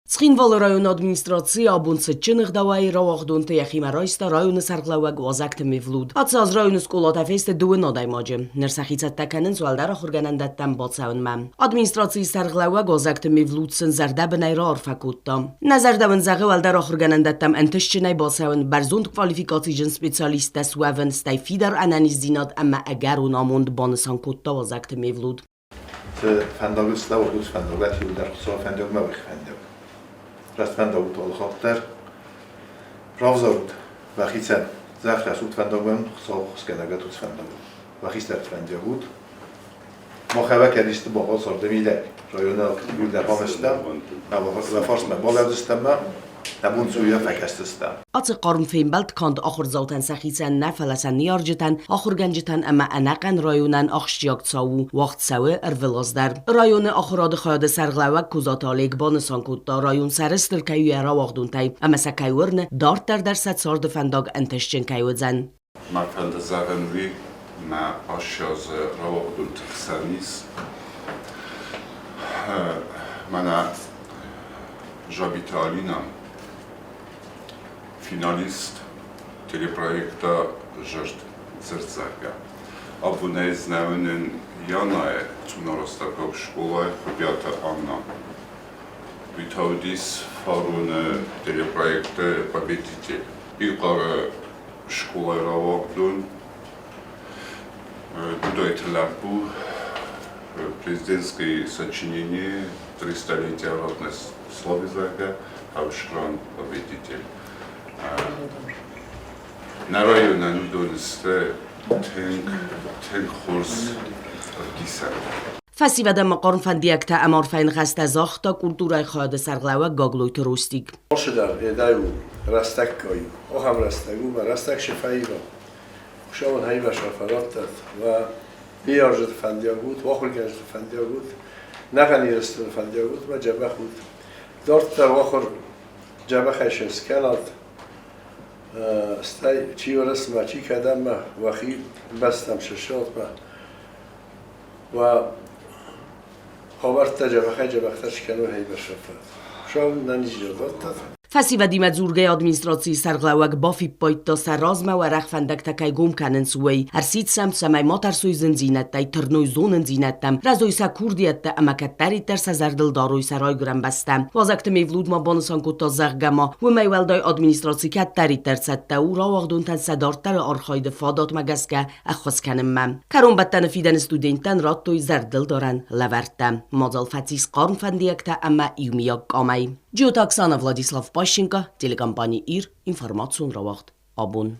Цхинвалы районы администрацийы абон цытджын ӕгъдауӕй рауагъдонты йӕхимӕ райста районы сӕргълӕууӕг Уазӕгты Мевлуд. Ацы аз районы скъолатӕ фесты дыууын адӕймаджы. Ныр сӕхи цӕттӕ кӕнынц уӕлдӕр ахуыргӕнӕндӕттӕм бацӕуынмӕ. Администрацийы сӕргълӕууӕг Уазӕгты Мевлуд сын зӕрдӕбынӕй раарфӕ кодта. Нӕ зӕрдӕ уын зӕгъы уӕлдӕр ахуыргӕнӕндӕттӕм ӕнтыстджынӕй бацӕуын, бӕрзонд квалификациджын специалисттӕ суӕвын, стӕй фидар ӕнӕниздзинад ӕмӕ ӕгӕрон амонд, банысан кодта Уазӕгты Мевлуд. Фӕндагыл слӕууыд фӕндагӕй иуылдӕр Хуыцауы фӕндагмӕ уый фӕндаг. Раст фӕндаг у алыхатт дӕр. Равзарут уӕхицӕн, зӕхх рӕсугъд фӕндагмӕ Хуыцауы ххуысгӕнӕгӕд уыцы фӕндагыл. Уӕхи сӕрты фӕндиаг ут. Мах ӕвӕкӕд исты бахъуыд царды мидӕг. Районы иуылдӕр бамӕстӕм, уӕ фарсмӕ балӕудзыстӕм ӕмӕ нӕ бон цы у, уый фӕкӕсдзыстӕм. Ацы хъарм фембӕлд канд ахуырдзаутӕн сӕхицӕн нӕ, фӕлӕ сӕ ныййарджытӕн, ахуыргӕнджытӕн ӕмӕ ӕнӕхъӕн районӕн ахсджиаг цау у, уагъд цӕуы ӕрвылаз дӕр. Районы ахуырады хайады сӕргълӕууӕг Козаты Олег банысан кодта, район сӕрыстыр кӕй у йӕ рауагъдонтӕй ӕмӕ сӕ кӕй уырны, дарддӕр дӕр сӕ царды фӕндаг ӕнтыстджын кӕй уыдзӕн. Мӕ фӕнды зӕгъын уый, мӕ ассӕдзы рауагъдонты хсӕн ис мӕнӕ Жабиты Алинӕ, финалист телепроекта «Зӕрдзӕгъгӕ». Абонӕй знӕуынӕн Янайы Цъунаростокаг скъолайы Хуыбиаты Анна. Уый та уыдис фароны телепроекты победитель. Икъары скъолайы рауагъдон Дудайты лӕппу президентское сочинение «Тристолетие родной слове», зӕгъгӕ, Хъӕбысран победитель. Нӕ районӕн уыдон сты тынг, тынг хорз ӕвдисӕн. Фӕсивӕдӕн ма хъарм фӕндиӕгтӕ ӕмӕ арфӕйы ныхӕстӕ загъта культурӕйы хайады сӕргълӕууӕг Гаглойты Ростик. Алцыдӕр ӕдӕй у рӕстӕггай. Ахӕм рӕстӕг у, мӕ рӕстӕг цы фӕива. Хуыцауӕн хӕйвӕсӕ фӕраттӕд, уӕ ныййарджыты фӕндиаг ут, уӕ ахуыргӕнджыты фӕндиаг ут, нӕхъӕн Ирыстоны фӕндиаг ут мӕ дзӕбӕх ут. Дарддӕр ахуыр дзӕбӕхӕй се скӕнат, стӕй чи Уӕрӕсемӕ, чи кӕдӕммӕ уӕхи бӕстӕм сыссӕутмӕ, уӕ хабӕрттӕ дзӕбӕхӕй-дзӕбӕхдӕр скӕной хӕйвӕсӕ. Хуыцау нӕ раттӕд. Фӕсивӕдимӕ дзургӕйӕ администрацийы сӕргълӕууӕг бафиппайдта, сӕ размӕ уӕрӕх фӕндӕгтӕ кӕй гом кӕнынц, уый. Ӕрсидт сӕм, цӕмӕй ма тӕрсой зындзинӕдтӕй, тырной зонындзинӕдтӕм, рӕзой сӕ курдиӕттӕ ӕмӕ кӕддӕриддӕр сӕ зӕрдыл дарой сӕ райгуырӕн бӕстӕ. Уазӕгты Мевлуд ма банысан кодта, зӕгъгӕ ма уымӕй уӕлдай администраци кӕддӕриддӕр цӕттӕ у рауагъдонтӕн сӕ дарддӕры архайды фадатмӕ гӕсгӕ ӕххуыс кӕнынмӕ. Кӕронбӕттӕны фидӕны студенттӕн радтой зӕрдылдарӕн лӕвӕрттӕ. Мадзал фӕцис хъарм фӕндиӕгтӕ ӕмӕ иумиаг къамӕй. Джиоты Оксана, Владислав Пащенко, телекомпани «Ир», информацион рауагъд «Абон».